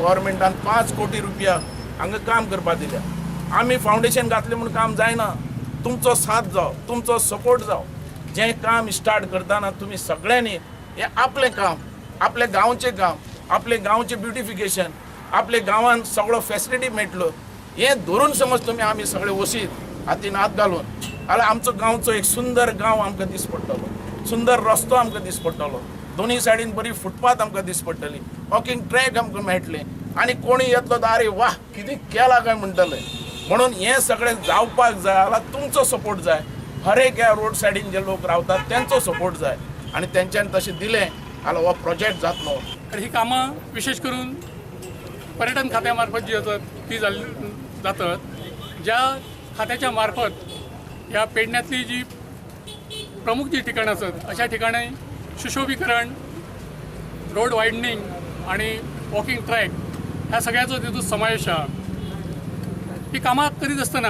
गव्हर्मेंटान 5 कोटी रुपया हांगा काम करपाक दिल्या. आमी फावंडेशन घातलें म्हूण काम जायना. तुमचो साथ जाव, तुमचो सपोर्ट जाव. जें काम स्टार्ट करतना तुमी सगळ्यांनी हें आपलें काम, आपल्या गांवचें काम, आपले गांवचें ब्युटिफिकेशन, आपल्या गांवान सगळो फेसिलिटी मेळटलो हें धरून समज तुमी आमी सगळे वसीत हातीन हात घालून जाल्यार आमचो गांवचो एक सुंदर गांव आमकां दीस पडटलो, सुंदर रस्तो आमकां दीस पडटलो, दोनूय सायडीन बरी फुटपाथ आमकां दीस पडटली, वॉकिंग ट्रॅक आमकां मेळटलें आनी कोणी येतलो तर "अरे वा, कितें केलां काय" म्हणटले. म्हणून हें सगळें जावपाक जाय जाल्यार तुमचो सपोर्ट जाय. हर एक ह्या रोड सायडीन जे लोक रावतात तेंचो सपोर्ट जाय आनी तेंच्यांनी तशें दिलें जाल्यार हो प्रोजेक्ट जातलो. तर ही कामां विशेश करून पर्यटन खात्या मार्फत जी आसत ती जाल्ली जातत, ज्या खात्याच्या मार्फत ह्या पेडण्यातली जी प्रमुख जी ठिकाणं आसत, अशा ठिकाणी सुशोभीकरण, रोड वायडनिंग आणि वॉकिंग ट्रॅक ह्या सगळ्याचो तितूंत समावेश आहा. ही कामां करीत आसतना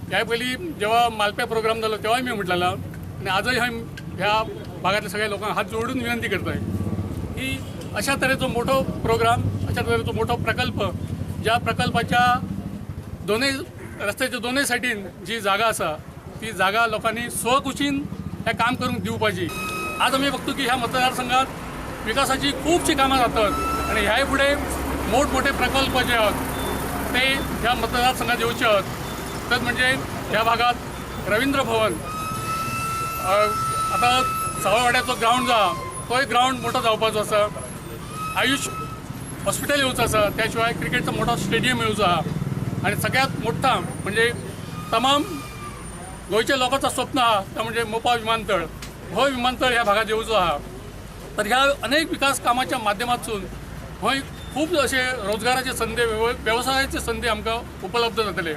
ह्या पयलीं जेव्हा मालप्या प्रोग्राम जालो तेव्हाय मी म्हटलेलो आनी आजय हांव ह्या भागातल्या सगळ्या लोकांक हात जोडून विनंती करताय की अशा तरेचो मोठो प्रोग्राम, अशा तरेचो मोठो प्रकल्प, ज्या प्रकल्पाच्या दोनय रस्त्याच्या दोनय सायडीन जी जागा आसा ती जागा लोकांनी स्वकुशीन हें काम करूंक दिवपाची. आज आमी बघतो की ह्या मतदारसंघात विकासाची खुबशीं कामां जातात आनी ह्याय फुडें मोठमोठे प्रकल्प जे आहात ते ह्या मतदारसंघात येवचे आहात. तर म्हणजे ह्या भागात रवींद्र भवन, आतां सावयवाड्याचो ग्रावंड जो आहा तोय ग्रावंड मोठो जावपाचो आसा, आयुष हॉस्पिटल येवचो आसा, त्या शिवाय क्रिकेटचो मोठो स्टेडियम येवचो आहा आनी सगळ्यात मोठा म्हणजे तमाम गोंयच्या लोकांचो स्वप्न आहा तो म्हणजे मोपा विमानतळ. हो विमानतळ ह्या भागात येवचो आहा. तर ह्या अनेक विकास कामाच्या माध्यमातून हय खूब असे रोजगाराचे संदी, व्यवसायाचे संदी आमकां उपलब्ध जातले.